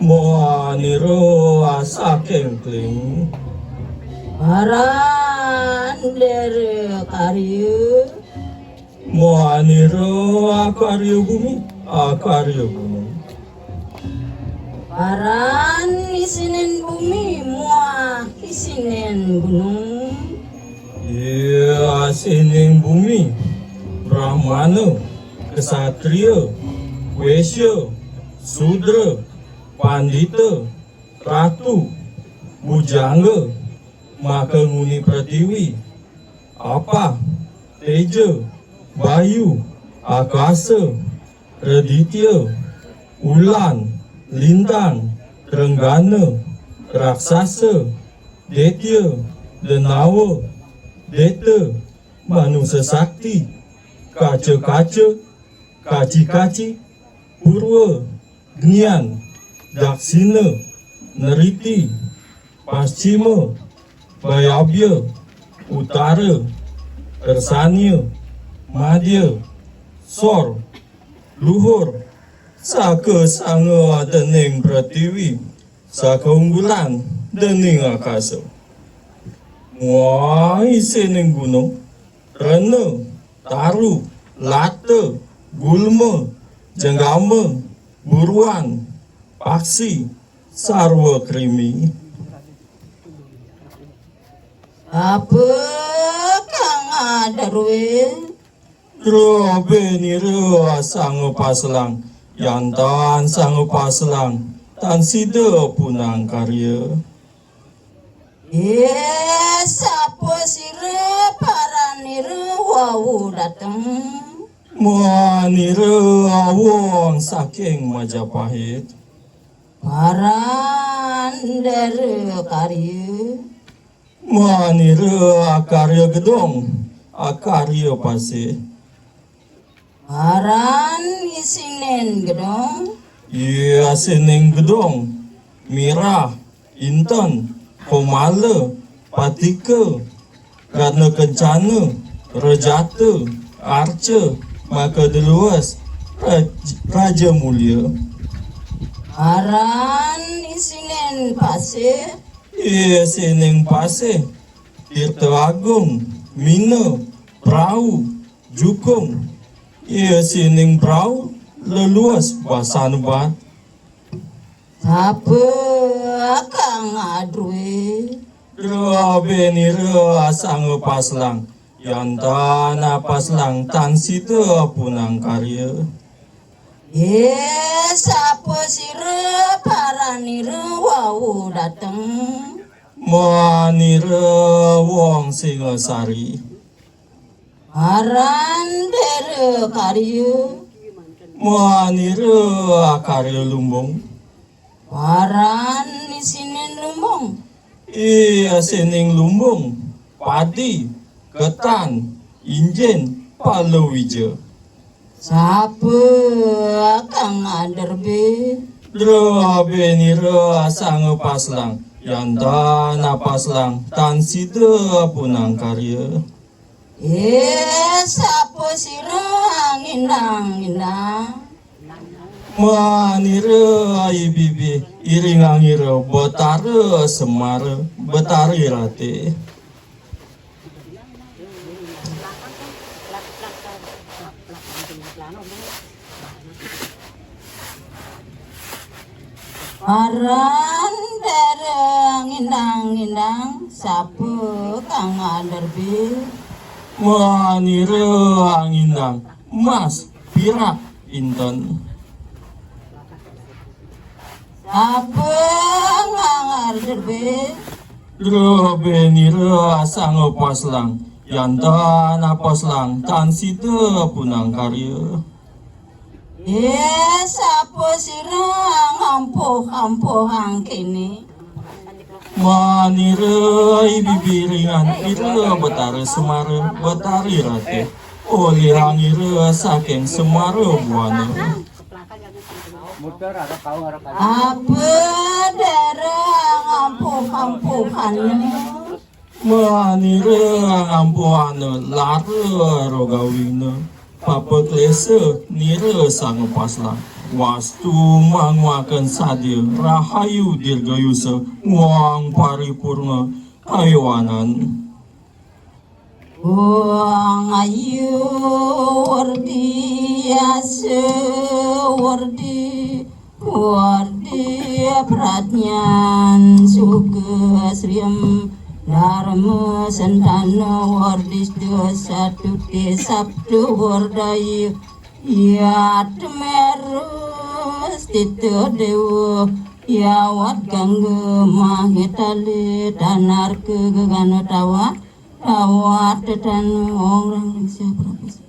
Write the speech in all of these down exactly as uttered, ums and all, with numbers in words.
မ်နံၤရၢအစးကဲၣ်ကျ့ၤ, ပရၣ်ဒဲးရၢကၤရံ, မ်နံၤရၢအကၤရံဘူမံ, အကၤရံဘူမံ, ပရၣ်ဟံးစံနၢၣ်ဘူမံ, မ်ဟံးစံနၢၣ်ဘူနူ, ယဟံးစံနၢၣ်ဘူမံ, ဘြၤမၤနၢၣ်, ကစၢ်တြံၤဧၢ, ဝ့ၡၢၣ်, စူဒြၢၣ်, ပၤဒံတၢၣ်, တြၤတူၣ်, ဘူၣ်ကၠၣ်ဂၢၢ်, မၤကမူၣ်နံၤပထံဝံၤ, အပၢ်, တ့ကၢၢ်, ဘါယူၣ်, အကါစၢၢ်, ရဒံတံၢ်, အူလၣ်, လံတၣ်, တြၢၣ်ကါနၢၣ်, ရၢၢ်စၢ်စၢၢ်, ဒ့တံၢ်, ဒနါဝၢၢ်, ဒ့တၢၢ်, မၤနူၣ်စၢၤစးတံၢ်, ကးစၢၤကါစၢၢ်, ကးစံကါစံ, ပူရဝၢၢ်, ကညၣ်, ဒၢၣ်စံနၢၣ်, နရံတံၢ်, ပၢ်စံမၢၢ်, ဘယီဘျၢၣ်, အူတၢ်ရၢၢ်, ရစၢနံၣ်, မၤဒံၣ်, စီၢ်, လူၤဟိၣ်, စးကၢၢ်စးငၢၢ်အတနၢၣ်ပထံဝံၤ, စးကၢၢ်ဘူလၣ်ဒၢနၢၣ်အကါစၢၢ်, မ်ဟံးစံနၢၣ်ဘူနူ, ရနၢၣ်, တၢ်ရူၢ်, လါတၢၢ်, ဘူလမၢၢ်, ကၠၣ်ကၣ်မၢၢ်, ဘူရဝၣ်, ပၢ်စံ, စၢ်ရဝၢၢ်ခရံာ်မံၤ အပၢ်ကငါဒရူၢ်, ဒြၢဘ့ၣ်နံၤရၢအစးငၢၢ်ပၢ်စလၣ်, ယၤတၢ်စးငၢၢ်ပၢ်စလၣ်, တၢ်စံးဒၢအပူၤနၤကၤရံဧၢ, ယဲစးပၢစံရၢ ပၢ်ရၣ်နံၤရၢ ဝီၤဝူၤဒၣ်တၢ်, မ်နံၤရၢအဝီၢ်စးကဲၣ်မၤကၠၢ်ပၢ်ဟ့ၣ်, ပၢ်ရၣ်ဒဲးရၢကၤရံ မ်နံၤရၢအကၤရံကဒိၣ်, အကၤရံပၢ်စ့, ပၢ်ရၣ်ဟံးစံနၢၣ်ကဒိၣ်, ယဟံးစံနၢၣ်ကဒိၣ်, မံရၣ်, အံတၢၣ်, ခိၣ်မၤလၢၢ်, ပၣ်တံကၢၢ်, ရၣ်နၢၣ်ကၠၣ်နၢၣ်, ရယၤတၢၢ်, အါတကၢၢ်, မၤကဒလဝဲၢ်, ရၣ်ယၢၢ်မူလံဧၢ, ပၢ်ရၣ်ဟံးစံနၢၣ်ပၢ်စ့, ယဟံးစံနၢၣ်ပၢ်စ့, တံတၢ်အါကိၢ်, မံနၢၣ်, ပြၢ်အူၣ်, ယူၤကိၢ်, ယဟံးစံနၢၣ်ပြၢ်အူၣ် လၢလဝဲၢ်ဘၣ်ဆၣ်နဘၣ် စးပၢကငါဒရူၢ်, ဒြၢဘ့ၣ်နံၤရၢအစးငၢၢ်ပၢ်စလၣ်, ယၤတၢ်နၤပၢ်စလၣ် တၢ်စံးဒၢအပူၤနၤကၤရံဧၢ, ယဲစးပၢစံရၢ ပၢ်ရၣ်နံၤရၢ ဝီၤဝူၤဒၣ်တၢ်, မ်နံၤရၢအဝီၢ်စ့ၣ်ဂီၤစးရံ ပၢ်ရၣ်ဒဲးရၢကၤရံ, မ်နံၤရၢအကၤရံလူၤဘိၣ်, ပၢ်ရၣ်ဟံးစံနၢၣ်လူၤဘိၣ်, ယဟံးစံနၢၣ်လူၤဘိၣ်, ပၣ်ဒံၣ်, ကတၣ်, အံက့ၣ်, ပၣ်လၢဝံၤကၢၢ် စးပၢကငါဒရူၢ်ဘ့ၣ်, ဒြၢဘ့ၣ်နံၤရၢအစးငၢၢ်ပၢ်စလၣ်, ယၤတၢ်နၤပၢ်စလၣ် တၢ်စံးဒၢအပူၤနၤကၤရံဧၢ, ယဲစးပၢစံရၢ အါနံၤနၤနၤ မ်နံၤရၢအံၤဘံဘံ အံၤရံငါ်နံၤရၢ ဘၣ်တၢ်ရၢစမါရၢ ဘၣ်တၢ်ရံၣ်ရၤတ့ၢ် ပၢ်ရၣ်ဒဲးရၢ အါနံၤနၤနၤ စးပၢကငါဒရူၢ်ဘ့ၣ်, မ်နံၤရၢအါနံၤနၤ မး ပံရၣ် အံတၢၣ် စးပၢကငါဒရူၢ်ဘ့ၣ်, ဒြၢဘ့ၣ်နံၤရၢအစးငၢၢ်ပၢ်စလၣ်, ယၤတၢ်နၤပၢ်စလၣ် တၢ်စံးဒၢအပူၤနၤကၤရံဧၢ, ယဲစးပၢစံရၢ အါနံၤဖိဃၢ်ဖိဃၢ်က့ၤန့ၣ် မ်နံၤရၢအံၤဘံဘံရံငါ်နံၤရၢ ဘၣ်တၢ်ရၢစမါရၢ ဘၣ်တၢ်ရံၣ်ရၤတ့ၢ်, အိၣ်လံဟါနံၤရၢ စးကဲၣ်စမါရၢဘှါန့ၣ်, အပၢဒဲးရၢ အါနံၤဖိဃၢ်ဖိဃၢ်န့ၣ် မ်နံၤရၢအါနံၤဖိဃၢ်န့ၣ် လါရၢရိၤဂၤဝံၤန့ၣ် ပၢ်ပၢကျဲးစၢး နံၤရၢစးငၢၢ်ပၢ်စလၣ် Wastu mangwakan sadir rahayu dirgayusa ngwang paripurna kaiwanan. Wang ayu wardi asa wardi wardi pradnyan suka sriam dharma sentana wardi satu te sabtu wardayu. Yatmeru stito dewa yawat gangga mahitali tanarka gagana tawa tawa tetana orang ringsa prapasna.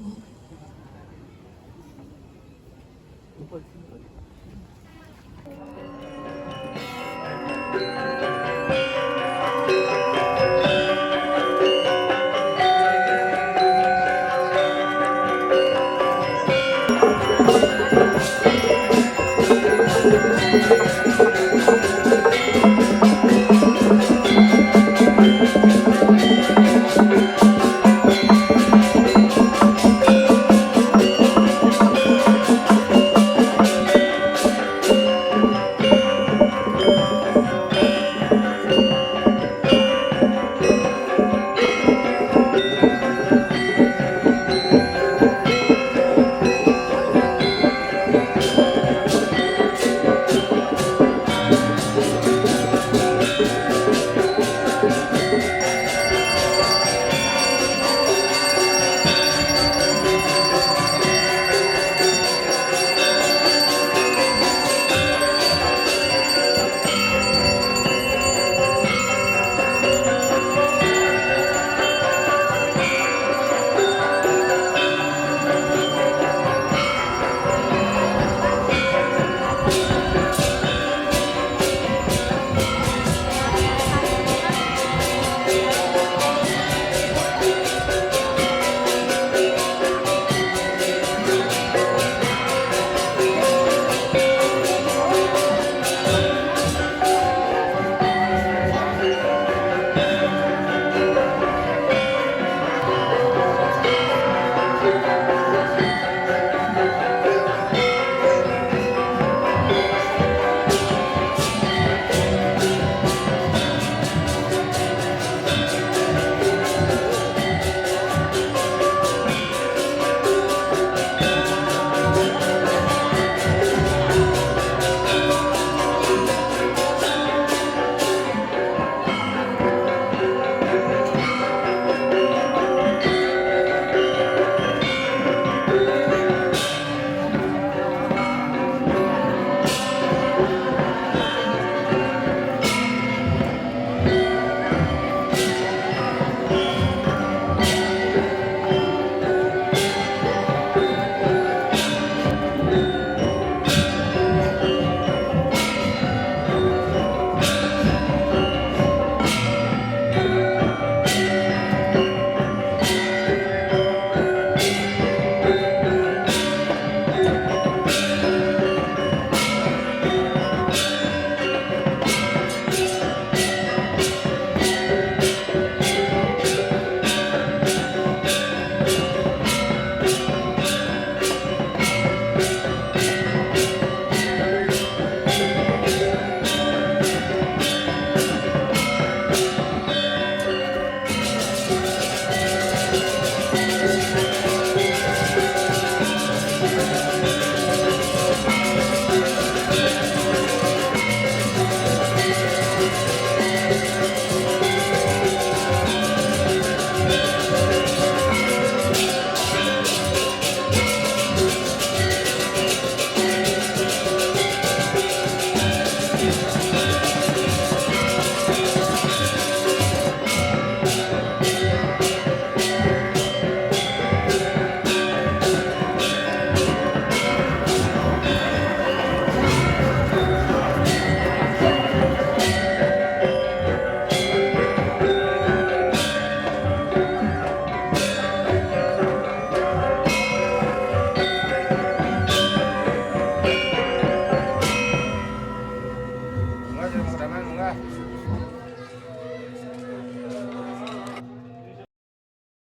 Mungga, mungga.